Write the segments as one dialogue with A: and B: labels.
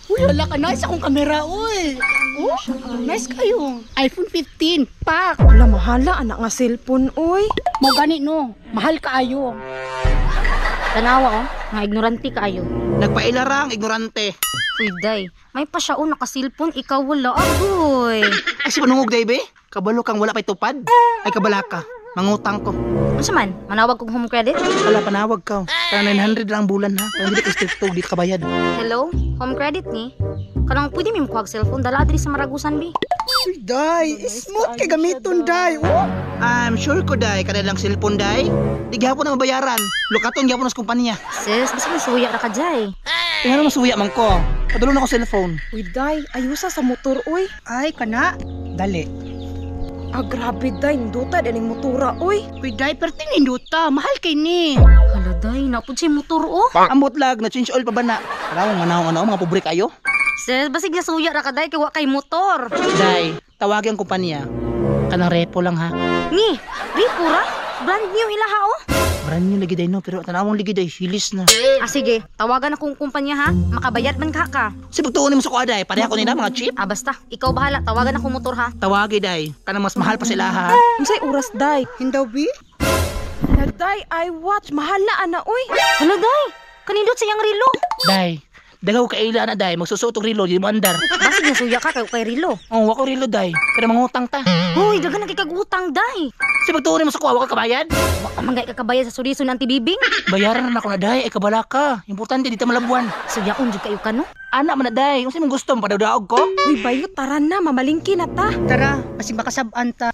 A: Uy, wala ka. Nice akong kamera, uy. Oh, nice kayo. iPhone 15. Pak.
B: Wala, mahala anak nga cellphone, uy.
A: Mo gani no. Mahal kaayo.
C: Tanawa oh, nga ignorante kaayo.
D: Nagpailarang, ignorante.
C: Uy, day, may pa siya oh, naka-cellphone, ikaw wala, agoy.
D: Ay, si panungog, day, be. Kabalo kang wala pa'y tupad. Ay, kabala ka. Mangutang ko.
C: Unsa man, manawag kog home credit?
D: Wala, panawag ka. Kaya 900 lang ang bulan, ha. Kaya hindi ka stricto, di ka bayad.
C: Hello, home credit ni? Kanang pwede mi mokuha og cellphone, dala diri sa Maragusan, bi.
A: Uy, day. Smooth kay gamiton, day. Oh.
D: I'm sure ko, day. Kada lang cellphone, day. Di gihapon na mabayaran. Lukaton gihapon na sa kumpanya.
C: Sis, basta masuya ra ka jay.
D: Tingnan mo, masuya man ko. Padulong na ko cellphone.
B: Uy, day, ayusa sa motor, uy.
A: Ay, kana. Dali.
B: Ah, grabe, day, nduta daning motora, uy.
A: Uy, day, pero tininduta. Mahal kay ni.
C: Hala, day, napud siya motor oh.
D: Ambot lag, na change oil pa ba na? Tara, manahong ano, mga pobre kayo.
C: Sis, basig nasuya ra ka day kay wa kay motor.
D: Day, tawagin ang kumpanya. Kanang repo lang, ha.
C: Ni, ripo ra? Brand new ilaha oh.
D: Brand new lagi day, no? Pero tanawang lagi day, hilis na.
C: Ah, sige, tawagan akong kumpanya ha. Makabayad man ka ka.
D: Si pagtuon mo sa kuha, day. Pareha ko nila, mga cheap.
C: Ah, basta, ikaw bahala, tawagan akong motor ha.
D: Tawagi, day. Kanang mas mahal pa sila, ha.
B: Unsay oras, day?
A: Hindaw, bi?
B: Na, day, I watch. Mahala ana, uy.
C: Hala, day, kanindot sa iyang relo.
D: Day, dagaw kaila na, day. Magsusuot og relo, di mo andar.
C: Basig nasuya ka kay kay relo.
D: Oh, wako relo, day. Pero mangutang ta.
C: Hoy, dagan na kay kag utang, day.
D: Si pagtuon mo sa kuha, wako kabayad.
C: Wa ka man gay kakabayad sa surison ng tibibing.
D: Bayaran na ako na, day. Ay, kabala ka. Importante, di ta malabuan.
C: Suyaon jud kayo ka no.
D: Ana man na, day. Kung sino mong gusto, padawdaog ko.
B: Uy, bayot, tara na, mamalingki na ta.
A: Tara, basig makasab-an ta.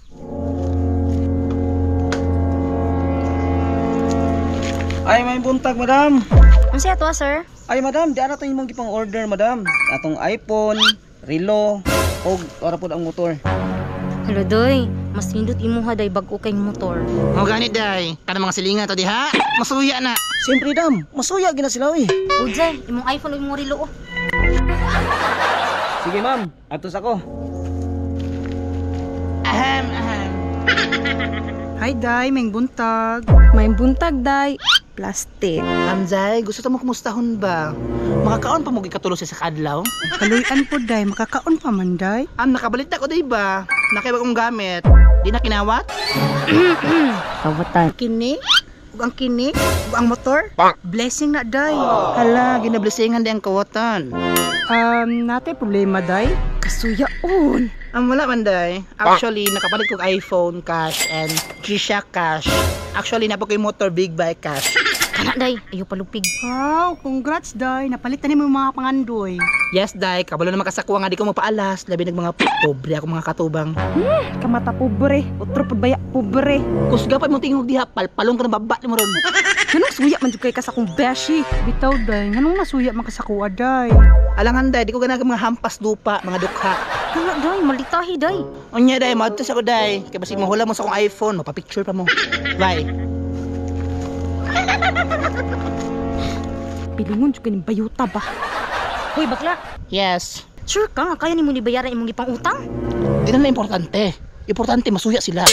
E: Ay, may buntag, madam.
C: Unsa ato, sir?
E: Ay, madam, di ana tong imong gipang order, madam. Atong iPhone, relo, og ora pod ang motor.
C: Hala, day, mas nindot imuha day bag-o kay motor.
D: Mo gani, day. Kanang mga silingan to diha. Masuya na.
E: Siyempre, dam, masuya gina sila oy.
C: O, jay, imong iPhone ug imong relo oh.
E: Sige, ma'am, atos ako.
D: Ahem, ahem.
A: Hi, day. May buntag.
B: May buntag, day. Plastic.
D: Amzay, gusto ta mo kumustahon ba? Makakaon pa mo gikatulo sa kadlaw?
A: Kaluyan po, day. Makakaon pa man, day.
D: Am nakabalit na ko day ba? Nakaiba kong gamit. Di na kinawat?
C: Kawatan.
A: Kini, ug ang kini, ug ang motor. Blessing na, day.
D: Hala, ginablesingan di ang kawatan.
A: Nate problema, day.
B: Kasuyaon.
D: Am wala man day. Actually, nakapalit kog iPhone cash and G-Shock cash. Actually, napo ko'y motor big bike cash.
C: Kana day, ayo palupig.
A: Wow, congrats, day. Napalitan nimo yung mga pangandoy.
D: Yes, day, kabalo na makasakuha nga di ko mapaalas. Labi nag mga pobre ako mga katubang.
B: Kamata pobre. Otro pud baya pobre.
D: Kusga pa mong tingog diha, palpalong ka ng baba ni mo ron.
B: Ganong suya man jud kay ka sa akong beshi.
A: Bitaw, day. Nganong nasuya man ka sa kuha, day?
D: Alangan day, di ko ganang mga hampas lupa, mga dukha.
C: Kana day, malitahi day.
D: Unya day, maadto sa ko day. Kay basig mahula mo sa akong iPhone, mapapicture pa mo. Bye.
B: Pilingon jud kaning bayuta ba.
C: Hoy bakla,
D: Yes.
C: sure ka nga kaya nimo ni bayaran imong gipang utang?
D: Di na lang importante. Importante masuya sila.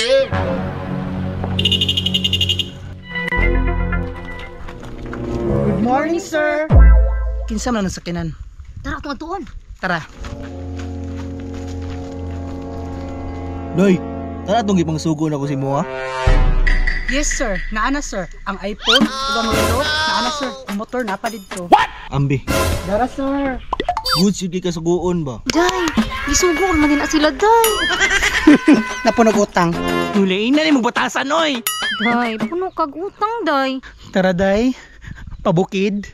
A: Good morning, sir.
D: Kinsa man ang sakinan?
C: Tara atong atuon.
D: Tara.
E: Day, tara atong gipang sugo na ko si Moa.
A: Yes, sir. Naana, sir. Ang iPhone, ug ang relo. Naana, sir. Ang motor na pa didto.
E: Ambi.
A: Dara, sir.
E: Good sige ka sugoon ba?
C: Day, gisugo man din na sila day.
A: Napunog utang.
D: Nulain na ni magbatasan oy.
C: Day, puno kag utang day.
D: Tara day. Pabukid.